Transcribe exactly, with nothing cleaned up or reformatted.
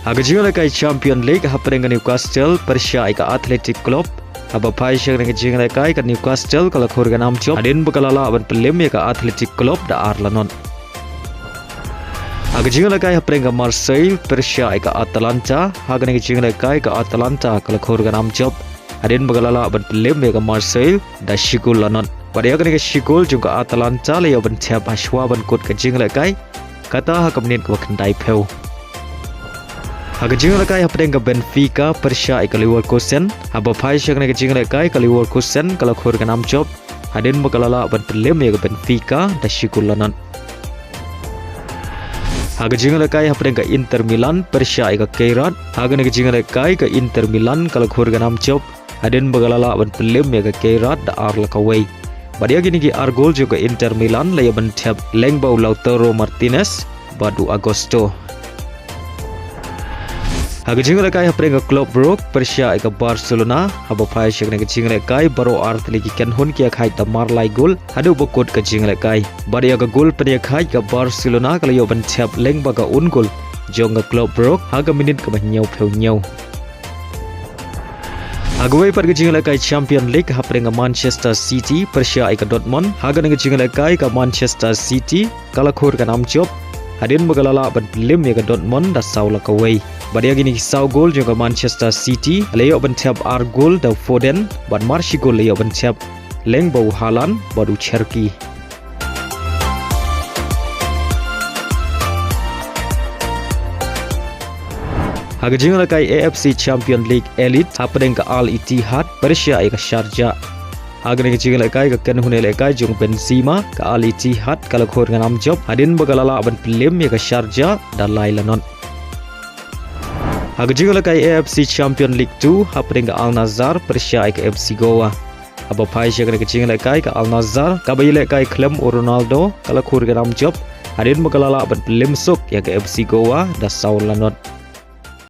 Ha ka jinglehkai Champion League hapdeng ka Newcastle pyrshah ïa ka Athletic Club. Haba phai sha kane ka jinglehkai ka Newcastle ka la khur ka nam jop hadien ba ka la lah ban pynlem ïa ka Athletic Club da ar la not. Ha ka jinglehkai hapdeng ka Marseille pyrshah ïa ka Atalanta, ha kane ka jinglehkai ka Atalanta ka la khur ka nam jop hadien ba ka la lah ban pynlem ïa ka Marseille da shi gol la not. Bad ïa kane ka shi gol jong ka Atalanta la ïoh ban thep ha shuwa ban kut ka jinglehkai, kata ha ka minit kaba khyndaiphew. Ha ka jinglehkai hapdeng ka Benfica pyrshah ïa ka Leverkusen, haba phai sha kane ka jinglehkai ka Leverkusen ka la khur ka nam jop hadien ba ka la lah ban pynlem ïa ka Benfica da shi gol la not. Ha ka jinglehkai hapdeng ka Inter Milan pyrshah ïa ka Cerat, ha kane ka jinglehkai ka Inter Milan ka la khur ka nam jop hadien ba ka la lah ban pynlem ïa ka Cerat da ar la kawei. Bad ïa kine ki ar gol jong ka Inter Milan la ïoh ban thep lyngba u Lautaro Martinez bad u Augusto. Ha ka jinglehkai hapdeng ka Club Brugge pyrshah ïa ka Barcelona, haba phai sha kane ka jinglehkai baroh ar tylli ki kynhun ki ïakhaid da mar lai gol haduh ba kut ka jinglehkai. Bad ïa ka gol pynïakhaid ka Barcelona ka la ïoh ban thep lyngba ka own goal jong ka Club Brugge ha ka minit kaba hynñiewphew hynñiew. Ha kawei pat ka jinglehkai Champion League hapdeng ka Manchester City pyrshah ïa ka Dortmund, ha kane ka jinglehkai ka Manchester City ka la khur ka nam jop hadien ba ka la lah ban pynlem ïa ka Dortmund da saw la kawei. Bad ïa kine ki saw gol jong ka Manchester City la ïoh ban thep ar gol da u Foden bad mar shi gol la ïoh ban thep lyngba u Haaland bad u Cherki. Ha ka jinglehkai A F C Champion League Elite hapdeng ka Al Ittihad pyrshah ïa ka Sharjah. Ha kane ka jinglehkai ka kynhun ïalehkai jong Benzema ka Al Ittihad ka la khur ka nam jop hadien ba ka la lah ban pynlem ïa ka Sharjah da lai la not. Ha ka jinglehkai A F C Champion League two hapdeng ka Al Nassr pyrshah ïa ka F C Goa. Haba phai sha kane ka jinglehkai ka Al Nassr kaba ïalehkai khlem u Ronaldo ka la khur ka nam jop hadien ba ka la lah ban pynlem suk ïa ka F C Goa da saw la not.